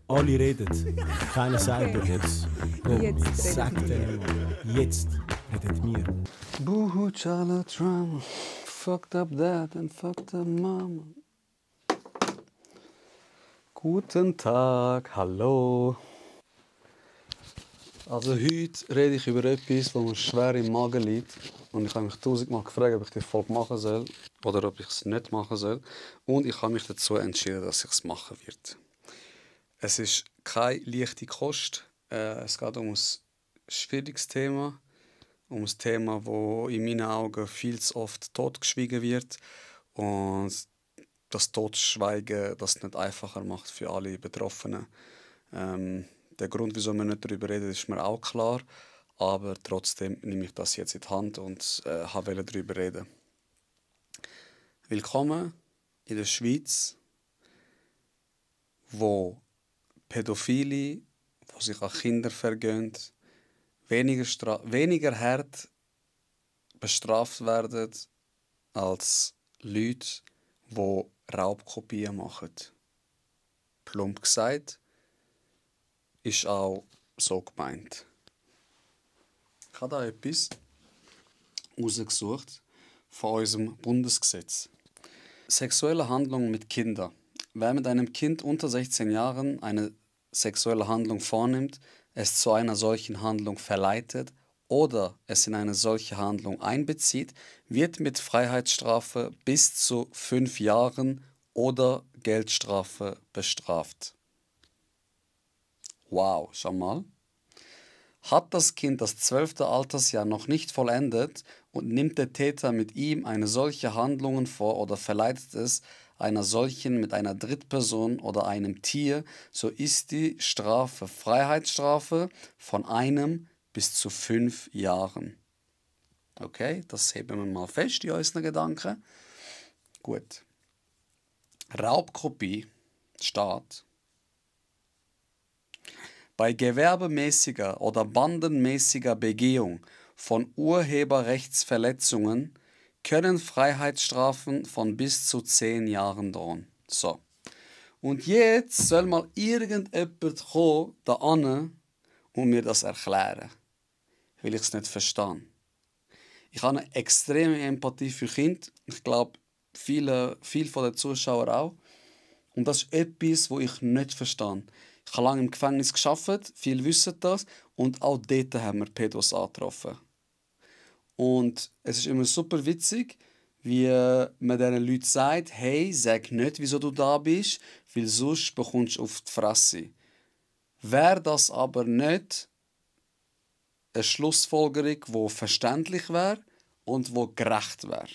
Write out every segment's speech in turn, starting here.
Alle reden, keiner sagt Okay. jetzt. Komm, Jetzt sag redet denen mal. Jetzt redet wir. Boohoo, Charlotte Trump. Fucked up dad and fucked up mama. Guten Tag, hallo. Also heute rede ich über etwas, das mir schwer im Magen liegt. Und ich habe mich tausendmal gefragt, ob ich die Folge machen soll oder ob ich es nicht machen soll. Und ich habe mich dazu entschieden, dass ich es machen werde. Es ist keine leichte Kost. Es geht um ein schwieriges Thema. Um ein Thema, das in meinen Augen viel zu oft totgeschwiegen wird. Und das Totschweigen das nicht einfacher macht für alle Betroffenen. Der Grund, wieso wir nicht darüber reden, ist mir auch klar. Aber trotzdem nehme ich das jetzt in die Hand und wollte darüber reden. Willkommen in der Schweiz, wo Pädophile, die sich an Kinder vergehen, weniger hart bestraft werden als Leute, die Raubkopien machen. Plump gesagt, ist auch so gemeint. Ich habe da etwas rausgesucht von unserem Bundesgesetz. Sexuelle Handlungen mit Kindern. Wer mit einem Kind unter 16 Jahren eine sexuelle Handlung vornimmt, es zu einer solchen Handlung verleitet oder es in eine solche Handlung einbezieht, wird mit Freiheitsstrafe bis zu 5 Jahren oder Geldstrafe bestraft. Wow, schau mal. Hat das Kind das 12. Altersjahr noch nicht vollendet und nimmt der Täter mit ihm eine solche Handlung vor oder verleitet es einer solchen mit einer Drittperson oder einem Tier, so ist die Strafe Freiheitsstrafe von 1 bis zu 5 Jahren. Okay, das heben wir mal fest in unseren Gedanken. Gut. Raubkopie steht: Bei gewerbemäßiger oder bandenmäßiger Begehung von Urheberrechtsverletzungen können Freiheitsstrafen von bis zu 10 Jahren drohen. So. Und jetzt soll mal irgendjemand kommen, da an und mir das erklären, weil ich es nicht verstehe. Ich habe eine extreme Empathie für Kinder. Ich glaube, viele von den Zuschauern auch. Und das ist etwas, was ich nicht verstehe. Ich habe lange im Gefängnis gearbeitet, viele wissen das. Und auch dort haben wir Pädos angetroffen. Und es ist immer super witzig, wie man diesen Leuten sagt, hey, sag nicht, wieso du da bist, weil sonst bekommst du auf die Fresse. Wäre das aber nicht eine Schlussfolgerung, die verständlich wäre und die gerecht wäre?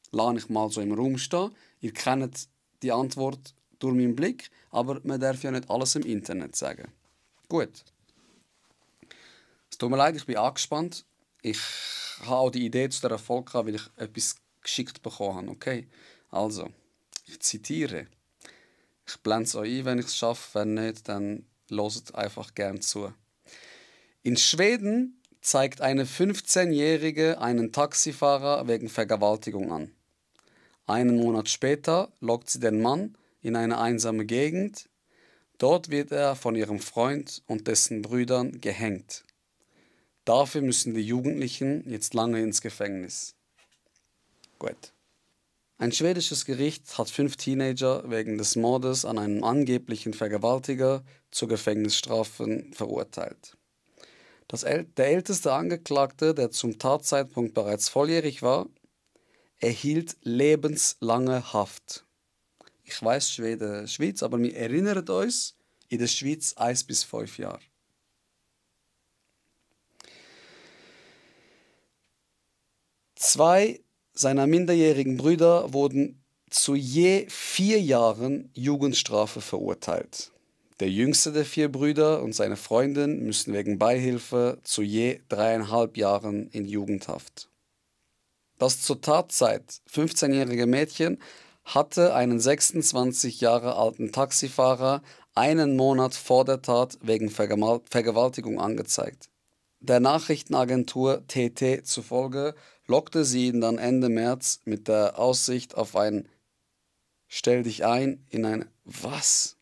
Lass ich mal so im Raum stehen. Ihr kennt die Antwort durch meinen Blick, aber man darf ja nicht alles im Internet sagen. Gut. Es tut mir leid, ich bin angespannt. Ich habe auch die Idee zu dieser Folge, weil ich etwas geschickt bekommen habe. Okay? Also, ich zitiere. Ich blende es euch ein, wenn ich es schaffe. Wenn nicht, dann hört einfach gern zu. In Schweden zeigt eine 15-Jährige einen Taxifahrer wegen Vergewaltigung an. Einen Monat später lockt sie den Mann in eine einsame Gegend. Dort wird er von ihrem Freund und dessen Brüdern gehängt. Dafür müssen die Jugendlichen jetzt lange ins Gefängnis. Gut. Ein schwedisches Gericht hat 5 Teenager wegen des Mordes an einem angeblichen Vergewaltiger zu Gefängnisstrafen verurteilt. Der älteste Angeklagte, der zum Tatzeitpunkt bereits volljährig war, erhielt lebenslange Haft. Ich weiss, Schweiz, aber wir erinnern uns, in der Schweiz 1 bis 5 Jahre. Zwei seiner minderjährigen Brüder wurden zu je 4 Jahren Jugendstrafe verurteilt. Der jüngste der 4 Brüder und seine Freundin müssen wegen Beihilfe zu je 3,5 Jahren in Jugendhaft. Das zur Tatzeit 15-jährige Mädchen hatte einen 26 Jahre alten Taxifahrer einen Monat vor der Tat wegen Vergewaltigung angezeigt. Der Nachrichtenagentur TT zufolge lockte sie ihn dann Ende März mit der Aussicht auf ein Stell dich ein in ein Was?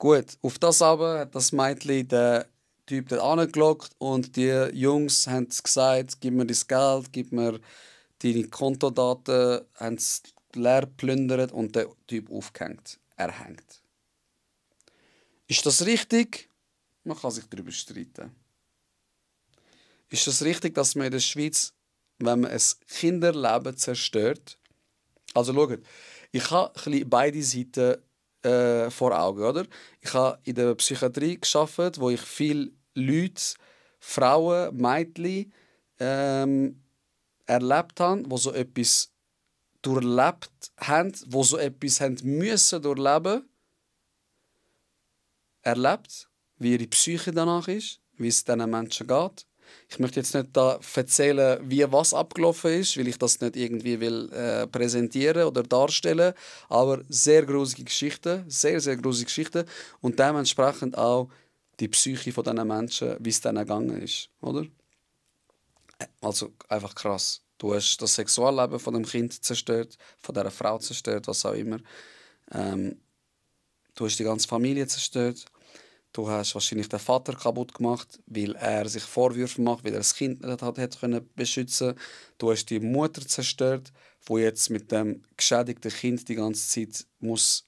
Gut, auf das aber hat das Mädchen den Typ dort angelockt und die Jungs haben gesagt, gib mir dein Geld, gib mir deine Kontodaten, haben es leer geplündert und der Typ aufgehängt. Er hängt. Ist das richtig? Man kann sich darüber streiten. Ist das richtig, dass man in der Schweiz, wenn man ein Kinderleben zerstört, also schaut, ich habe ein bisschen beide Seiten vor Augen, oder? Ich habe in der Psychiatrie gearbeitet, wo ich viele Leute, Frauen, Mädchen erlebt habe, die so etwas durchlebt haben, die so etwas haben müssen durchleben, erlebt, wie ihre Psyche danach ist, wie es diesen Menschen geht. Ich möchte jetzt nicht da erzählen, wie was abgelaufen ist, weil ich das nicht irgendwie will, präsentieren oder darstellen. Aber sehr gruselige Geschichten, sehr, sehr gruselige Geschichten. Und dementsprechend auch die Psyche von diesen Menschen, wie es denen gegangen ist. Oder? Also einfach krass. Du hast das Sexualleben von dem Kind zerstört, von dieser Frau zerstört, was auch immer. Du hast die ganze Familie zerstört. Du hast wahrscheinlich den Vater kaputt gemacht, weil er sich Vorwürfe macht, weil er das Kind nicht hat können beschützen. Du hast die Mutter zerstört, wo jetzt mit dem geschädigten Kind die ganze Zeit muss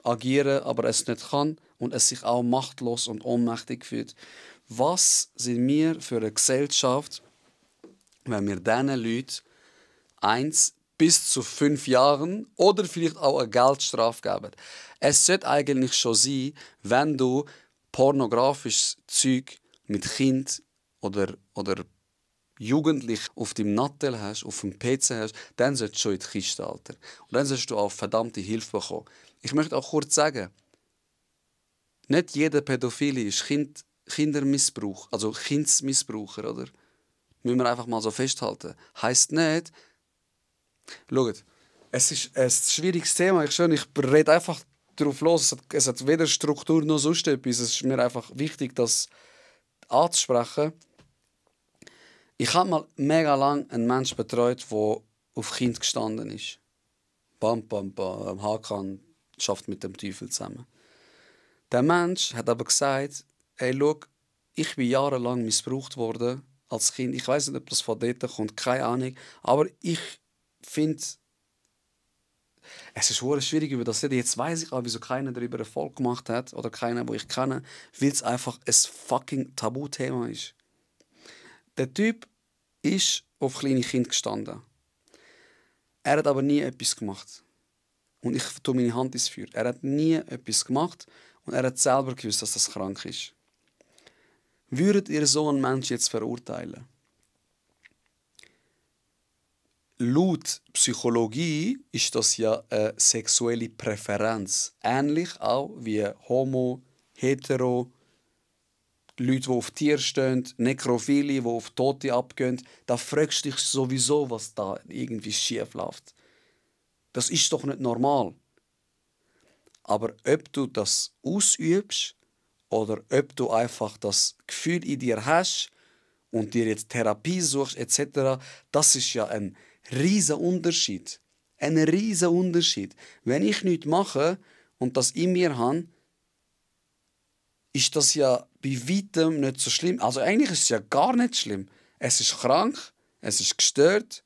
agieren, aber es nicht kann und es sich auch machtlos und ohnmächtig fühlt. Was sind wir für eine Gesellschaft, wenn wir diesen Leuten 1 bis zu 5 Jahren oder vielleicht auch eine Geldstrafe geben? Es sollte eigentlich schon sein, wenn du pornografisches Zeug mit Kind oder Jugendlich auf deinem Nattel hast, auf dem PC hast, dann solltest du schon in die Kiste, Alter. Und dann solltest du auch verdammte Hilfe bekommen. Ich möchte auch kurz sagen, nicht jeder Pädophile ist Kindermissbrauch, also Kindsmissbraucher, oder? Müssen wir einfach mal so festhalten. Heisst nicht, schaut, es ist ein schwieriges Thema, ich rede einfach drauf los. Es hat weder Struktur noch sonst etwas. Es ist mir einfach wichtig, das anzusprechen. Ich habe mal mega lang einen Menschen betreut, der auf Kind gestanden ist. Bam, bam, bam. Hakan schafft mit dem Teufel zusammen. Der Mensch hat aber gesagt, hey, schau, ich bin jahrelang missbraucht worden als Kind. Ich weiß nicht, ob das von dort kommt, keine Ahnung. Aber ich finde, es ist schwierig über das zu reden. Jetzt weiss ich auch, wieso keiner darüber Erfolg gemacht hat oder keiner, den ich kenne, weil es einfach ein fucking Tabuthema ist. Der Typ ist auf kleine Kinder gestanden. Er hat aber nie etwas gemacht. Und ich tue meine Hand ins Feuer. Er hat nie etwas gemacht und er hat selber gewusst, dass das krank ist. Würdet ihr so einen Menschen jetzt verurteilen? Laut Psychologie ist das ja eine sexuelle Präferenz. Ähnlich auch wie Homo, Hetero, Leute, die auf Tiere stehen, Nekrophile, die auf Tote abgehen. Da fragst du dich sowieso, was da irgendwie schief läuft. Das ist doch nicht normal. Aber ob du das ausübst oder ob du einfach das Gefühl in dir hast und dir jetzt Therapie suchst etc., das ist ja ein riesen Unterschied. Ein riesen Unterschied. Wenn ich nichts mache und das in mir habe, ist das ja bei weitem nicht so schlimm. Also eigentlich ist es ja gar nicht schlimm. Es ist krank, es ist gestört.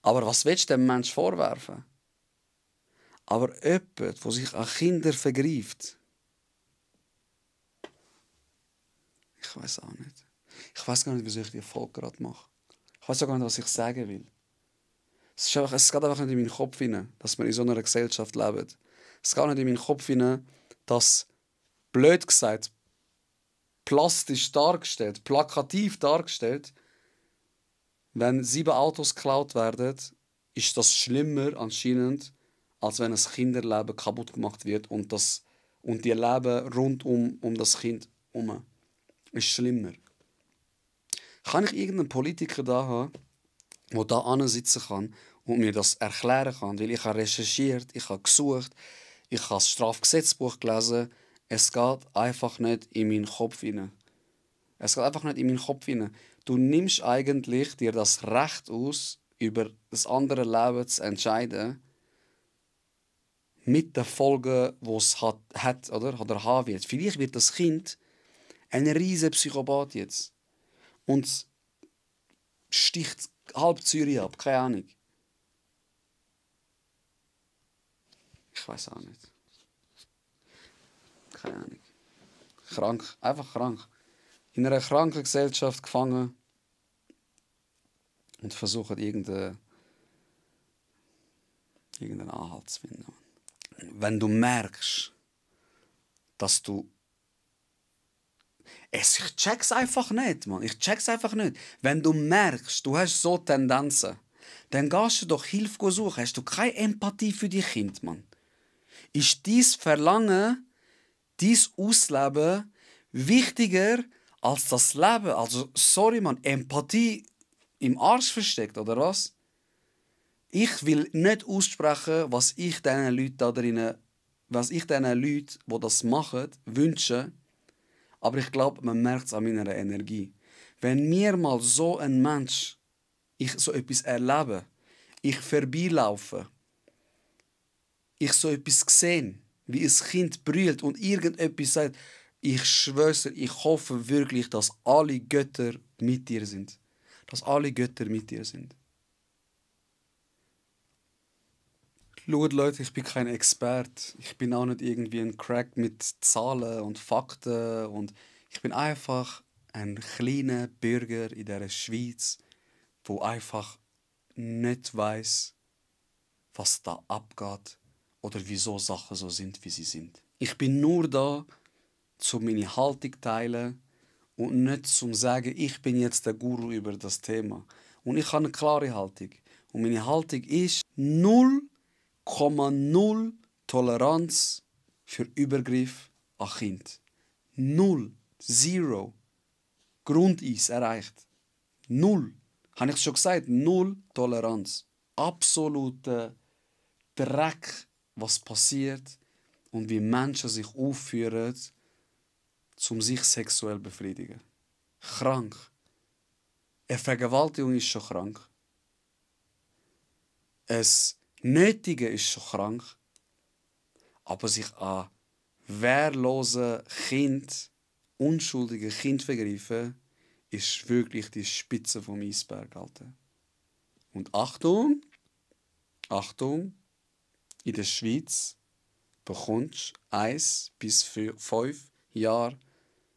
Aber was willst du dem Menschen vorwerfen? Aber jemand, der sich an Kinder vergreift, ich weiß auch nicht. Ich weiß gar nicht, wieso ich die Folge gerade mache. Ich weiß auch gar nicht, was ich sagen will. Es geht einfach nicht in meinen Kopf hinein, dass wir in so einer Gesellschaft leben. Es geht nicht in meinen Kopf hinein, dass, blöd gesagt, plastisch dargestellt, plakativ dargestellt, wenn 7 Autos geklaut werden, ist das schlimmer anscheinend, als wenn ein Kinderleben kaputt gemacht wird und die Leben rund um das Kind herum. Ist schlimmer. Kann ich irgendeinen Politiker da haben, der da sitzen kann und mir das erklären kann? Weil ich habe recherchiert, ich habe gesucht, ich habe das Strafgesetzbuch gelesen. Es geht einfach nicht in meinen Kopf hinein. Es geht einfach nicht in meinen Kopf hinein. Du nimmst eigentlich dir das Recht aus, über das andere Leben zu entscheiden, mit den Folgen, die es hat oder haben wird. Vielleicht wird das Kind ein riesiger Psychopath jetzt und sticht halb Zürich ab, keine Ahnung. Ich weiß auch nicht. Keine Ahnung. Krank, einfach krank. In einer kranken Gesellschaft gefangen und versuchen irgendeinen Anhalt zu finden. Wenn du merkst, dass du ich check's einfach nicht, Mann. Ich check's einfach nicht. Wenn du merkst, du hast so Tendenzen, dann gehst du doch Hilfe suchen. Hast du keine Empathie für die Kinder, Mann? Ist dies Verlangen, dies Ausleben wichtiger als das Leben? Also, sorry, Mann, Empathie im Arsch versteckt, oder was? Ich will nicht aussprechen, was ich diesen Leuten da drinnen, die das machen, wünsche. Aber ich glaube, man merkt es an meiner Energie. Wenn mir mal so ein Mensch, ich so etwas erlebe, ich vorbeilaufe, ich so etwas sehe, wie ein Kind brüllt und irgendetwas sagt, ich schwöre, ich hoffe wirklich, dass alle Götter mit dir sind. Dass alle Götter mit dir sind. Schaut, Leute, ich bin kein Experte. Ich bin auch nicht irgendwie ein Crack mit Zahlen und Fakten. Und ich bin einfach ein kleiner Bürger in der Schweiz, wo einfach nicht weiß, was da abgeht oder wieso Sachen so sind, wie sie sind. Ich bin nur da, um meine Haltung zu teilen und nicht zum sagen, ich bin jetzt der Guru über das Thema. Und ich habe eine klare Haltung. Und meine Haltung ist 0,0 Toleranz für Übergriff an Kind. 0. Zero. Grundeis erreicht. 0. Habe ich schon gesagt? 0 Toleranz. Absoluter Dreck, was passiert und wie Menschen sich aufführen, um sich sexuell zu befriedigen. Krank. Eine Vergewaltigung ist schon krank. Es Nötige ist schon krank, aber sich an wehrlosen Kind, unschuldigen Kind vergreifen, ist wirklich die Spitze vom Eisberg, Alter. Und Achtung, Achtung, in der Schweiz bekommst du 1 bis 5 Jahre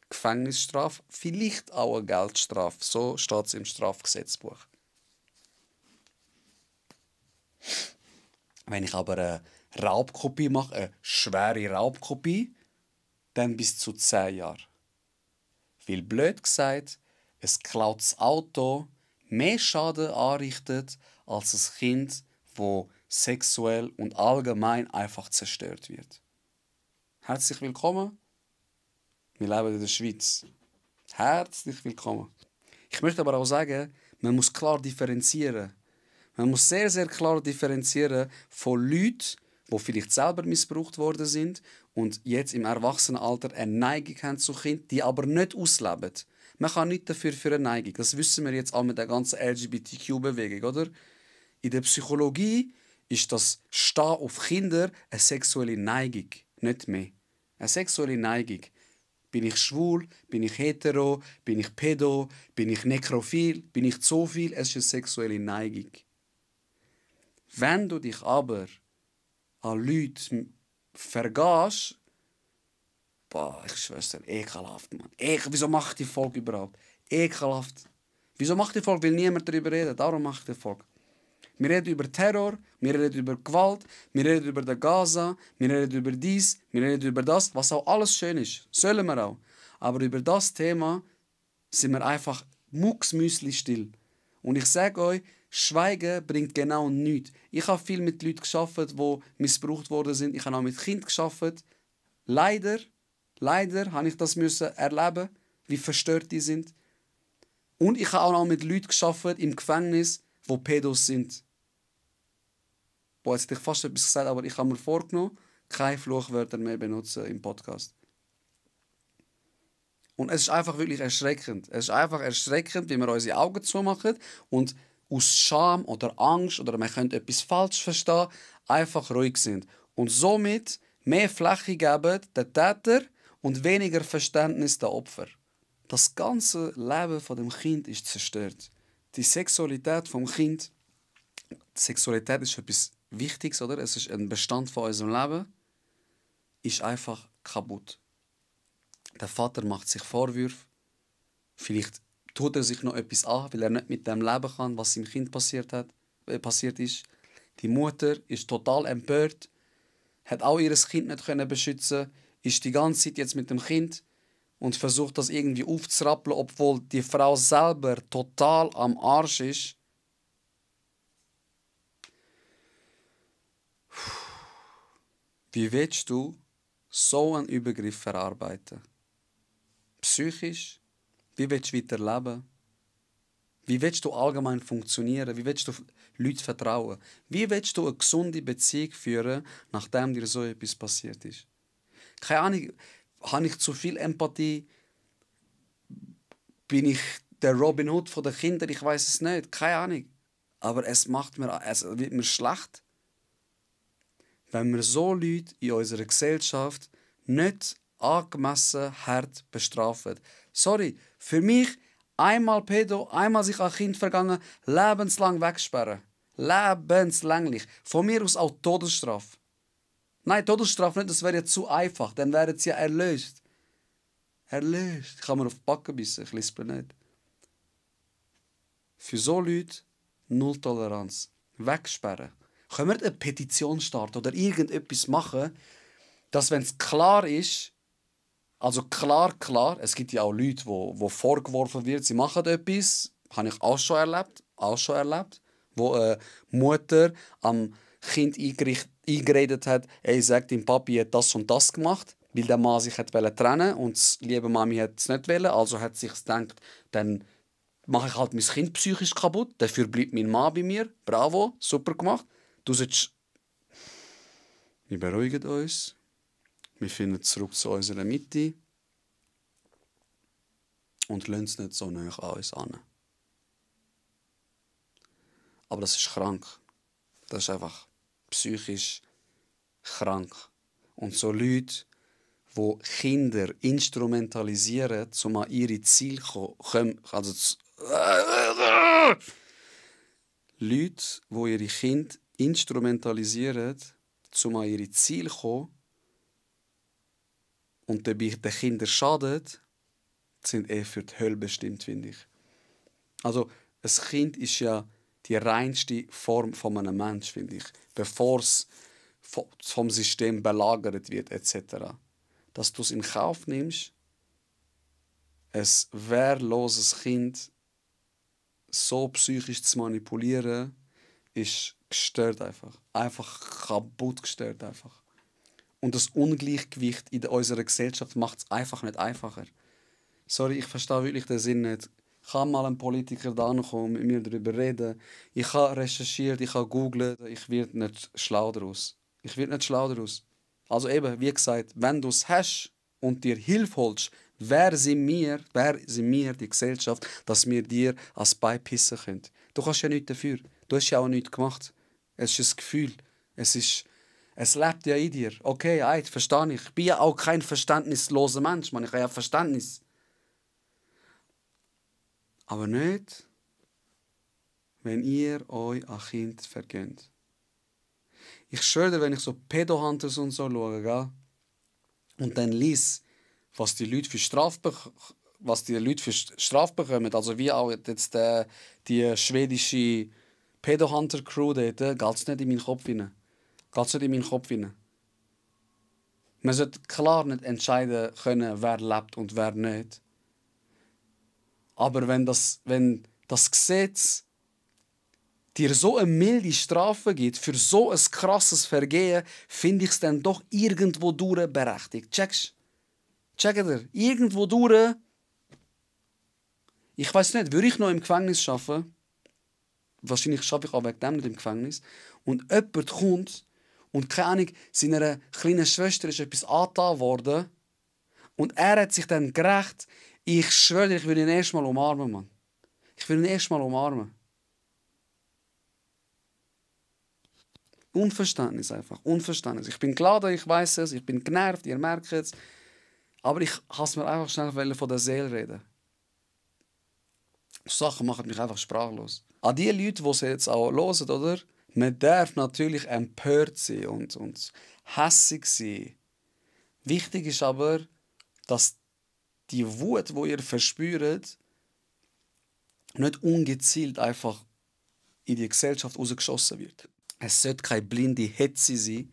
Gefängnisstrafe, vielleicht auch eine Geldstrafe. So steht es im Strafgesetzbuch. Wenn ich aber eine Raubkopie mache, eine schwere Raubkopie, dann bis zu 10 Jahre. Weil blöd gesagt, ein geklautes Auto mehr Schaden anrichtet als ein Kind, das sexuell und allgemein einfach zerstört wird. Herzlich willkommen. Wir leben in der Schweiz. Herzlich willkommen. Ich möchte aber auch sagen, man muss klar differenzieren. Man muss sehr, sehr klar differenzieren von Leuten, die vielleicht selber missbraucht worden sind und jetzt im Erwachsenenalter eine Neigung haben zu Kindern, die aber nicht ausleben. Man kann nicht dafür für eine Neigung. Das wissen wir jetzt auch mit der ganzen LGBTQ-Bewegung, oder? In der Psychologie ist das Stehen auf Kinder eine sexuelle Neigung, nicht mehr. Eine sexuelle Neigung. Bin ich schwul? Bin ich hetero? Bin ich pedo? Bin ich nekrophil? Bin ich zoophil? Es ist eine sexuelle Neigung. Wenn du dich aber an Leute vergehst, ich schwör's dir, ekelhaft, Mann. Wieso macht die Folge überhaupt? Ekelhaft. Wieso macht die Folge? Weil niemand darüber redet. Darum macht die Folge. Wir reden über Terror, wir reden über Gewalt, wir reden über den Gaza, wir reden über dies, wir reden über das, was auch alles schön ist. Sollen wir auch. Aber über das Thema sind wir einfach mucksmüsli still. Und ich sage euch, Schweigen bringt genau nichts. Ich habe viel mit Leuten gearbeitet, die missbraucht worden sind. Ich habe auch mit Kindern gearbeitet. Leider habe ich das erleben, wie verstört die sind. Und ich habe auch noch mit Leuten gearbeitet im Gefängnis, die Pädos sind. Jetzt hätte ich fast etwas gesagt, aber ich habe mir vorgenommen, keine Fluchwörter mehr benutzen im Podcast. Und es ist einfach wirklich erschreckend. Es ist einfach erschreckend, wie wir unsere Augen zumachen und aus Scham oder Angst oder man könnte etwas falsch verstehen, einfach ruhig sind. und somit mehr Fläche geben den Täter und weniger Verständnis der Opfer. Das ganze Leben von dem Kind ist zerstört. Die Sexualität vom Kind, Sexualität ist etwas Wichtiges, oder? Es ist ein Bestand von unserem Leben, ist einfach kaputt. Der Vater macht sich Vorwürfe. Vielleicht tut er sich noch etwas an, weil er nicht mit dem leben kann, was seinem Kind passiert ist. Die Mutter ist total empört, hat auch ihr Kind nicht beschützen, ist die ganze Zeit jetzt mit dem Kind und versucht das irgendwie aufzurappeln, obwohl die Frau selber total am Arsch ist. Wie willst du so einen Übergriff verarbeiten? Psychisch? Wie willst du weiterleben? Wie willst du allgemein funktionieren? Wie willst du Leuten vertrauen? Wie willst du eine gesunde Beziehung führen, nachdem dir so etwas passiert ist? Keine Ahnung, habe ich zu viel Empathie? Bin ich der Robin Hood der Kinder? Ich weiß es nicht. Keine Ahnung. Aber es wird mir schlecht, wenn wir so Leute in unserer Gesellschaft nicht angemessen hart bestrafen. Sorry, für mich einmal Pädo, einmal sich an Kind vergangen, lebenslang wegsperren. Lebenslänglich. Von mir aus auch Todesstrafe. Nein, Todesstrafe nicht, das wäre ja zu einfach. Dann wären sie ja erlöst. Erlöst. Ich kann mir auf die Backen bissen, ich lispel nicht. Für so Leute null Toleranz. Wegsperren. Können wir eine Petition starten oder irgendetwas machen, dass, wenn es klar ist, also klar, es gibt ja auch Leute, die vorgeworfen wird, sie machen etwas, habe ich auch schon erlebt, wo eine Mutter am Kind eingeredet hat, ey, sagt, dein Papi hat das und das gemacht, weil der Mann sich trennen und die liebe Mami hat es nicht wollen, also hat sich gedacht, dann mache ich halt mein Kind psychisch kaputt, dafür bleibt mein Mann bei mir, bravo, super gemacht. Wir beruhigen uns. Wir finden zurück zu unserer Mitte und lassen es nicht so nah an uns an. Aber das ist krank. Das ist einfach psychisch krank. Und so Leute, die Kinder instrumentalisieren, um an ihre Ziele zu kommen, Leute, die ihre Kinder instrumentalisieren, um an ihre Ziele zu kommen und dabei den Kindern schadet, sind für die Hölle bestimmt, finde ich. Also, ein Kind ist ja die reinste Form von einem Menschen, finde ich, bevor es vom System belagert wird, etc. Dass du es in Kauf nimmst, ein wehrloses Kind so psychisch zu manipulieren, ist gestört einfach. Einfach kaputt gestört einfach. Und das Ungleichgewicht in unserer Gesellschaft macht es einfach nicht einfacher. Sorry, ich verstehe wirklich den Sinn nicht. Kann mal ein Politiker da kommen, mit mir darüber reden. Ich habe recherchiert, ich habe googelt, ich werde nicht schlau daraus. Also eben, wie gesagt, wenn du es hast und dir Hilfe holst, wer sind wir, die Gesellschaft, dass wir dir als Bein pissen können. Du kannst ja nichts dafür. Du hast ja auch nichts gemacht. Es ist ein Gefühl. Es lebt ja in dir. Okay, verstehe ich. Ich bin ja auch kein verständnisloser Mensch. Ich habe ja Verständnis. Aber nicht, wenn ihr euch an Kind vergönnt. Ich schwöre dir, wenn ich so Pedo-Hunters und so schaue, gell? Und dann lies, was die Leute für Strafe bekommen, also wie auch jetzt die schwedische Pedo-Hunter-Crew dort, geht es nicht in meinen Kopf hinein. Man sollte klar nicht entscheiden können, wer lebt und wer nicht. Aber wenn das Gesetz dir so eine milde Strafe gibt für so ein krasses Vergehen, finde ich es dann doch irgendwo durch berechtigt. Checkt ihr? Irgendwo durch. Ich weiß nicht, würde ich noch im Gefängnis arbeiten? Wahrscheinlich arbeite ich auch wegen dem nicht im Gefängnis. Und jemand kommt und, keine Ahnung, seiner kleinen Schwester ist etwas angetan worden und er hat sich dann gerecht. Ich schwöre dir, ich würde ihn erstmal umarmen, Mann. Unverständnis einfach. Unverständnis. Ich bin klar, ich weiß es, ich bin genervt, ihr merkt es. Aber ich hasse mir einfach schnell von der Seele reden. So Sachen machen mich einfach sprachlos. An die Leute, die sie jetzt auch hören, oder? Man darf natürlich empört sein und hässig sein. Wichtig ist aber, dass die Wut, die ihr verspürt, nicht ungezielt einfach in die Gesellschaft rausgeschossen wird. Es sollte keine blinde Hetze sein,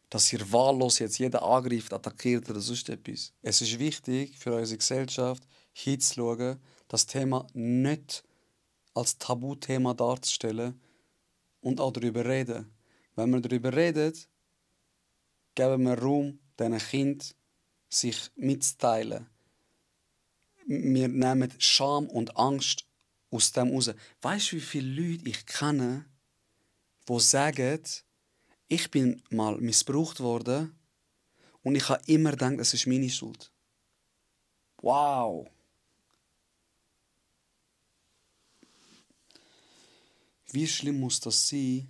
dass ihr wahllos jetzt jeden angreift, attackiert oder sonst etwas. Es ist wichtig für unsere Gesellschaft, hinzuschauen, das Thema nicht als Tabuthema darzustellen und auch darüber reden. Wenn wir darüber reden, geben wir Raum, diesen Kindern sich mitzuteilen. Wir nehmen Scham und Angst aus dem raus. Weißt du, wie viele Leute ich kenne, die sagen, ich bin mal missbraucht worden und ich habe immer gedacht, es ist meine Schuld. Wow! Wie schlimm muss das sein,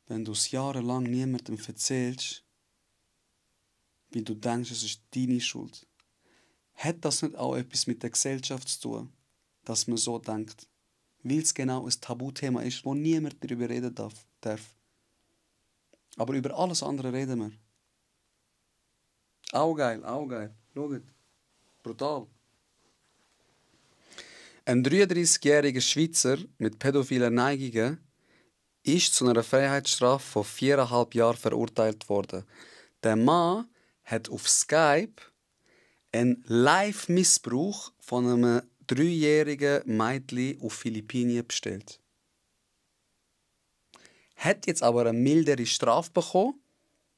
wenn du es jahrelang niemandem erzählst, weil du denkst, es ist deine Schuld? Hat das nicht auch etwas mit der Gesellschaft zu tun, dass man so denkt? Weil es genau ein Tabuthema ist, wo niemand darüber reden darf. Aber über alles andere reden wir. Auch geil, auch geil. Schaut. Brutal. Ein 33-jähriger Schweizer mit pädophilen Neigungen ist zu einer Freiheitsstrafe von 4,5 Jahren verurteilt worden. Der Mann hat auf Skype einen Live-Missbrauch von einem 3-jährigen Mädchen auf Philippinen bestellt. Hat jetzt aber eine mildere Strafe bekommen,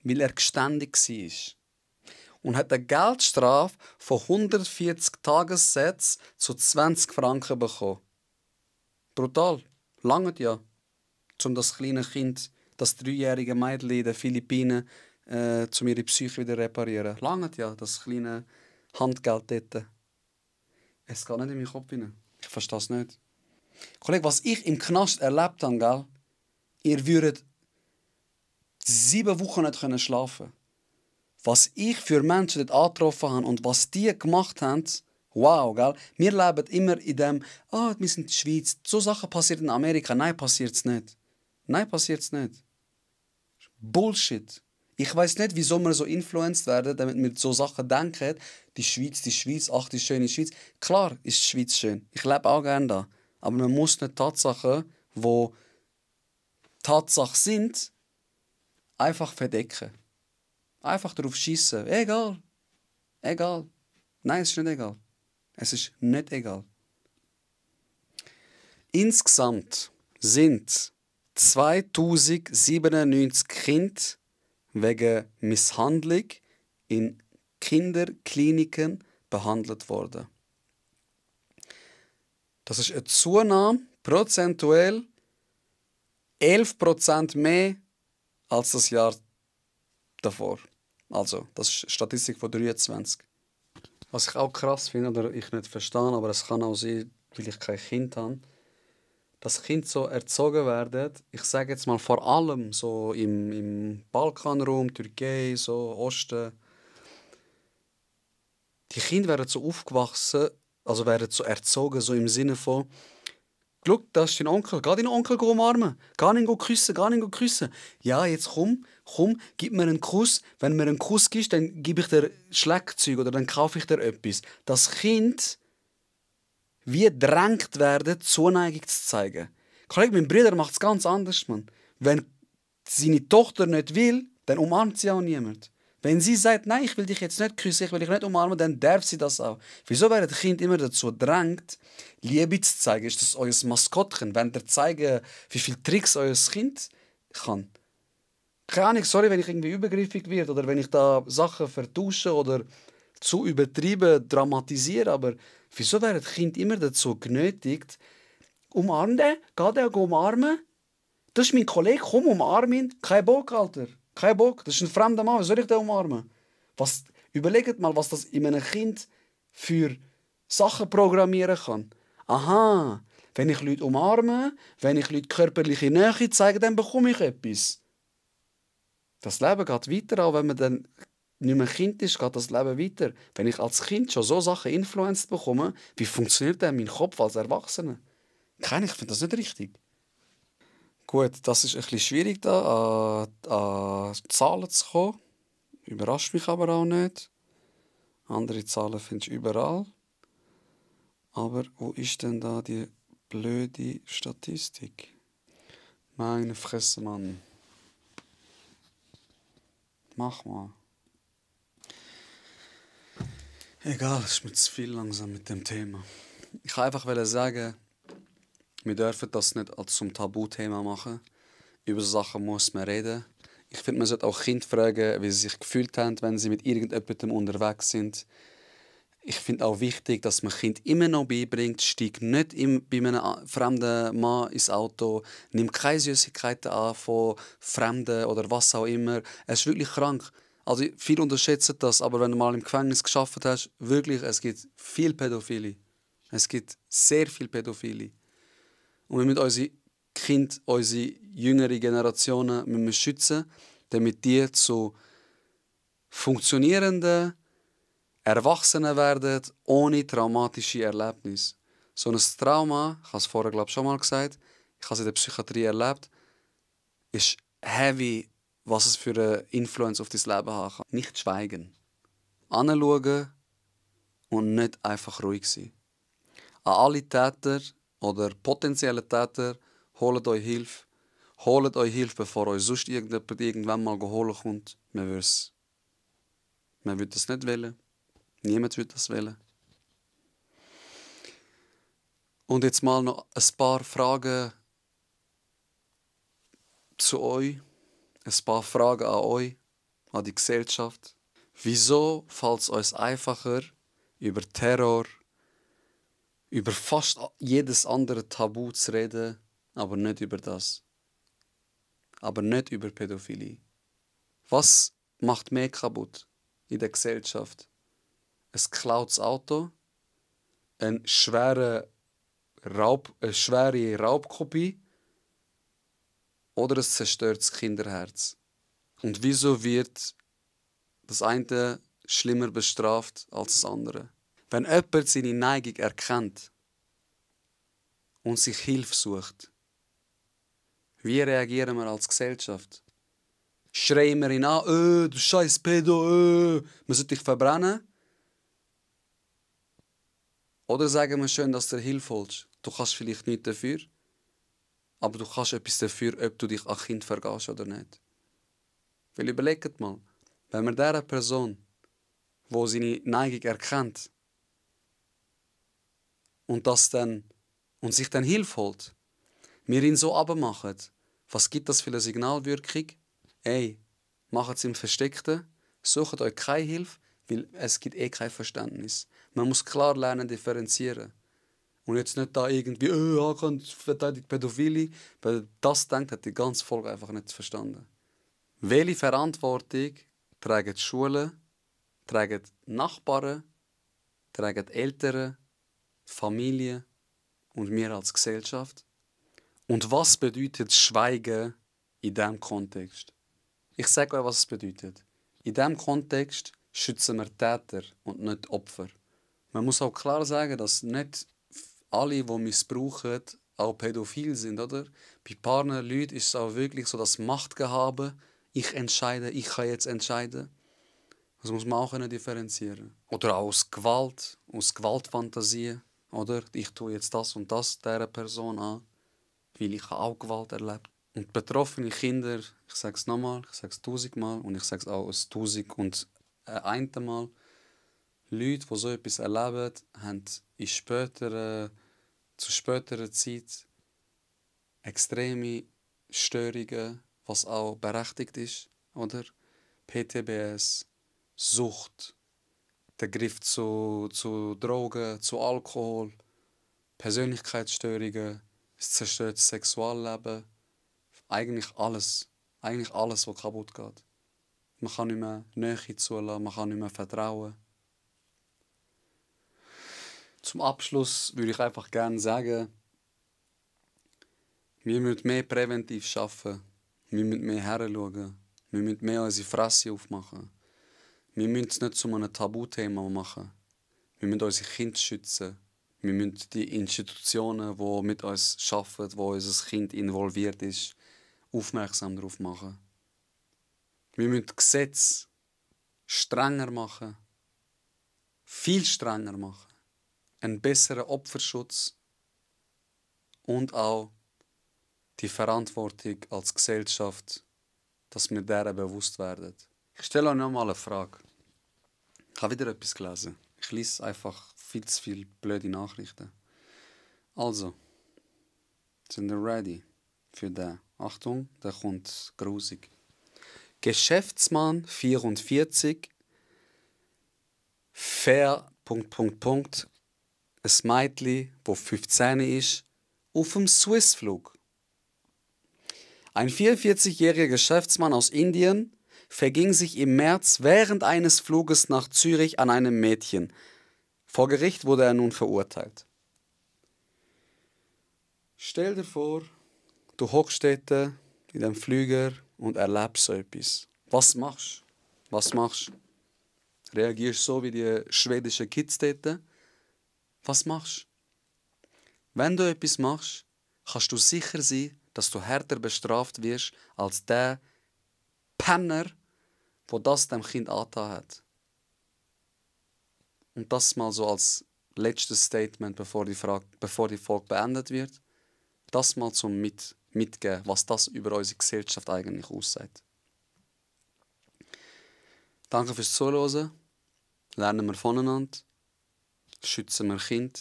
weil er geständig war. Und hat eine Geldstrafe von 140 Tagessätzen zu 20 Franken bekommen. Brutal. Lange ja. Um das kleine Kind, das 3-jährige Mädchen in den Philippinen, um ihre Psyche wieder reparieren. Lange ja, das kleine Handgeld dort. Es geht nicht in meinen Kopf hinein. Ich verstehe es nicht. Kollege, was ich im Knast erlebt habe, gell? Ihr würdet 7 Wochen nicht schlafen können. Was ich für Menschen dort angetroffen habe und was die gemacht haben, wow, gell? Wir leben immer in dem, wir sind in der Schweiz, so Sachen passieren in Amerika. Nein, passiert es nicht. Nein, passiert es nicht. Bullshit. Ich weiß nicht, wieso wir so influenced werden, damit wir so Sachen denken. Die Schweiz, ach, die schöne Schweiz. Klar ist die Schweiz schön. Ich lebe auch gerne da. Aber man muss nicht Tatsachen, die Tatsache sind, einfach verdecken. Einfach darauf schiessen. Egal. Egal. Nein, es ist nicht egal. Es ist nicht egal. Insgesamt sind 2097 Kinder wegen Misshandlung in Kinderkliniken behandelt worden. Das ist eine Zunahme, prozentuell 11% mehr als das Jahr davor. Also, das ist Statistik von 23. Was ich auch krass finde, oder ich nicht verstehe, aber es kann auch sein, weil ich kein Kind habe, dass Kinder so erzogen werden, ich sage jetzt mal vor allem so im Balkanraum, Türkei, so Osten. Die Kinder werden so aufgewachsen, also werden so erzogen, so im Sinne von, schau, das ist dein Onkel, geh deinen Onkel umarmen, geh ihn küssen. Ja, jetzt komm, gib mir einen Kuss. Wenn du mir einen Kuss gibst, dann gebe ich dir Schleckzeug oder dann kaufe ich dir etwas. Das Kind wie drängt werden, Zuneigung zu zeigen. Kollege, mein Bruder macht es ganz anders, Mann. Wenn seine Tochter nicht will, dann umarmt sie auch niemand. Wenn sie sagt, nein, ich will dich jetzt nicht küssen, ich will dich nicht umarmen, dann darf sie das auch. Wieso werden die Kinder immer dazu drängt, Liebe zu zeigen? Ist das euer Maskottchen? Wenn ihr zeigen, wie viele Tricks euer Kind kann? Keine Ahnung, sorry, wenn ich irgendwie übergriffig werde oder wenn ich da Sachen vertausche oder zu übertrieben dramatisiere, aber wieso werden die Kinder immer dazu genötigt, umarm den, geh den umarmen? Das ist mein Kollege, komm, umarm ihn. Kein Bock, Alter. Kein Bock. Das ist ein fremder Mann, wie soll ich den umarmen? Überlegt mal, was das in einem Kind für Sachen programmieren kann. Aha, Wenn ich Leute umarme, wenn ich Leute körperliche Nähe zeige, dann bekomme ich etwas. Das Leben geht weiter, auch wenn man dann nicht mehr Kind ist, geht das Leben weiter. Wenn ich als Kind schon so Sachen influenced bekomme, wie funktioniert denn mein Kopf als Erwachsener? Ich finde das nicht richtig. Gut, das ist ein bisschen schwierig, da an Zahlen zu kommen. Überrascht mich aber auch nicht. Andere Zahlen findest du überall. Aber wo ist denn da die blöde Statistik? Meine Fresse, Mann. Mach mal. Egal, es ist mir zu viel langsam mit dem Thema. Ich wollte einfach sagen, wir dürfen das nicht als zum Tabuthema machen. Über so Sachen muss man reden. Ich finde, man sollte auch Kinder fragen, wie sie sich gefühlt haben, wenn sie mit irgendjemandem unterwegs sind. Ich finde auch wichtig, dass man Kind immer noch beibringt, steig nicht bei einem fremden Mann ins Auto, nimm keine Süßigkeiten an von Fremden oder was auch immer. Es ist wirklich krank. Also viele unterschätzen das, aber wenn du mal im Gefängnis geschafft hast, wirklich, es gibt viel Pädophile. Es gibt sehr viel Pädophile. Und wir müssen unsere Kinder, unsere jüngere Generationen müssen wir schützen, damit die zu funktionierenden Erwachsene werden, ohne traumatische Erlebnisse. So ein Trauma, ich habe es vorher glaube ich, schon mal gesagt, ich habe es in der Psychiatrie erlebt, ist heavy, was es für eine Influence auf dein Leben haben kann. Nicht schweigen. Anschauen und nicht einfach ruhig sein. An alle Täter oder potenzielle Täter, holt euch Hilfe. Holt euch Hilfe, bevor euch sonst irgendjemand irgendwann mal holen kommt. Man will das nicht wollen. Niemand will das wollen. Und jetzt mal noch ein paar Fragen zu euch. Ein paar Fragen an euch, an die Gesellschaft. Wieso fällt es uns einfacher, über Terror, über fast jedes andere Tabu zu reden, aber nicht über das? Aber nicht über Pädophilie. Was macht mehr kaputt in der Gesellschaft? Ein geklautes Auto, eine schwere Raubkopie oder ein zerstörtes Kinderherz? Und wieso wird das eine schlimmer bestraft als das andere? Wenn jemand seine Neigung erkennt und sich Hilfe sucht, wie reagieren wir als Gesellschaft? Schreien wir ihn an, du scheiß Pedo, man sollte dich verbrennen? Oder sagen wir schön, dass du Hilfe holst? Du kannst vielleicht nichts dafür, aber du kannst etwas dafür, ob du dich an Kind vergehst oder nicht. Weil überlegt mal, wenn man dieser Person, die seine Neigung erkennt, und sich dann Hilfe holt, wir ihn so abmachen, was gibt das für eine Signalwirkung? Ey, macht es im Versteckten, sucht euch keine Hilfe, weil es gibt kein Verständnis. Man muss klar lernen, differenzieren. Und jetzt nicht da irgendwie, Hakan verteidigt Pädophilie, weil das denkt, hat die ganze Folge einfach nicht verstanden. Welche Verantwortung tragen die Schulen, tragen die Nachbarn, tragen die Eltern, die Familie und wir als Gesellschaft? Und was bedeutet Schweigen in diesem Kontext? Ich sage euch, was es bedeutet. In diesem Kontext schützen wir Täter und nicht Opfer. Man muss auch klar sagen, dass nicht alle, die missbrauchen, auch pädophil sind, oder? Bei ein paar Leuten ist es auch wirklich so, dass Machtgehabe, ich entscheide, ich kann jetzt entscheiden. Das muss man auch differenzieren. Oder auch aus Gewalt, aus Gewaltfantasien, oder? Ich tue jetzt das und das dieser Person an, weil ich auch Gewalt erlebt. Und betroffene Kinder, ich sage es nochmal, ich sage es 1000-mal und ich sage es auch 1000 und Mal, Leute, die so etwas erleben, haben zu späterer Zeit extreme Störungen, was auch berechtigt ist, oder? PTBS, Sucht, der Griff zu Drogen, zu Alkohol, Persönlichkeitsstörungen, das zerstörte Sexualleben, eigentlich alles, was kaputt geht. Man kann nicht mehr Nähe zulassen, man kann nicht mehr vertrauen. Zum Abschluss würde ich einfach gerne sagen, Wir müssen mehr präventiv arbeiten. Wir müssen mehr hinschauen. Wir müssen mehr unsere Fresse aufmachen. Wir müssen es nicht zu einem Tabuthema machen. Wir müssen unsere Kinder schützen. Wir müssen die Institutionen, die mit uns arbeiten, wo unser Kind involviert ist, aufmerksam darauf machen. Wir müssen Gesetze strenger machen. Viel strenger machen. Einen besseren Opferschutz. Und auch die Verantwortung als Gesellschaft, dass wir deren bewusst werden. Ich stelle euch noch mal eine Frage. Ich habe wieder etwas gelesen. Ich lese einfach viel zu viele blöde Nachrichten. Also, sind wir ready für den? Achtung, der kommt grusig. Geschäftsmann 44, fair, ein Mädchen, das 15 ist, auf dem Swissflug. Ein 44-jähriger Geschäftsmann aus Indien verging sich im März während eines Fluges nach Zürich an einem Mädchen. Vor Gericht wurde er nun verurteilt. Stell dir vor, du hockst dort in dem Flüger und erlebst so etwas. Was machst du? Was machst du? Reagierst so wie die schwedischen Kids dort? Was machst du? Wenn du etwas machst, kannst du sicher sein, dass du härter bestraft wirst als der Penner, der das dem Kind angetan hat. Und das mal so als letztes Statement, bevor die Folge beendet wird. Das mal zum Mitgeben, was das über unsere Gesellschaft eigentlich aussagt. Danke fürs Zuhören. Lernen wir voneinander. Schützen wir Kinder.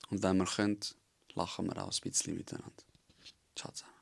Und wenn wir können, lachen wir auch ein bisschen miteinander. Ciao zusammen.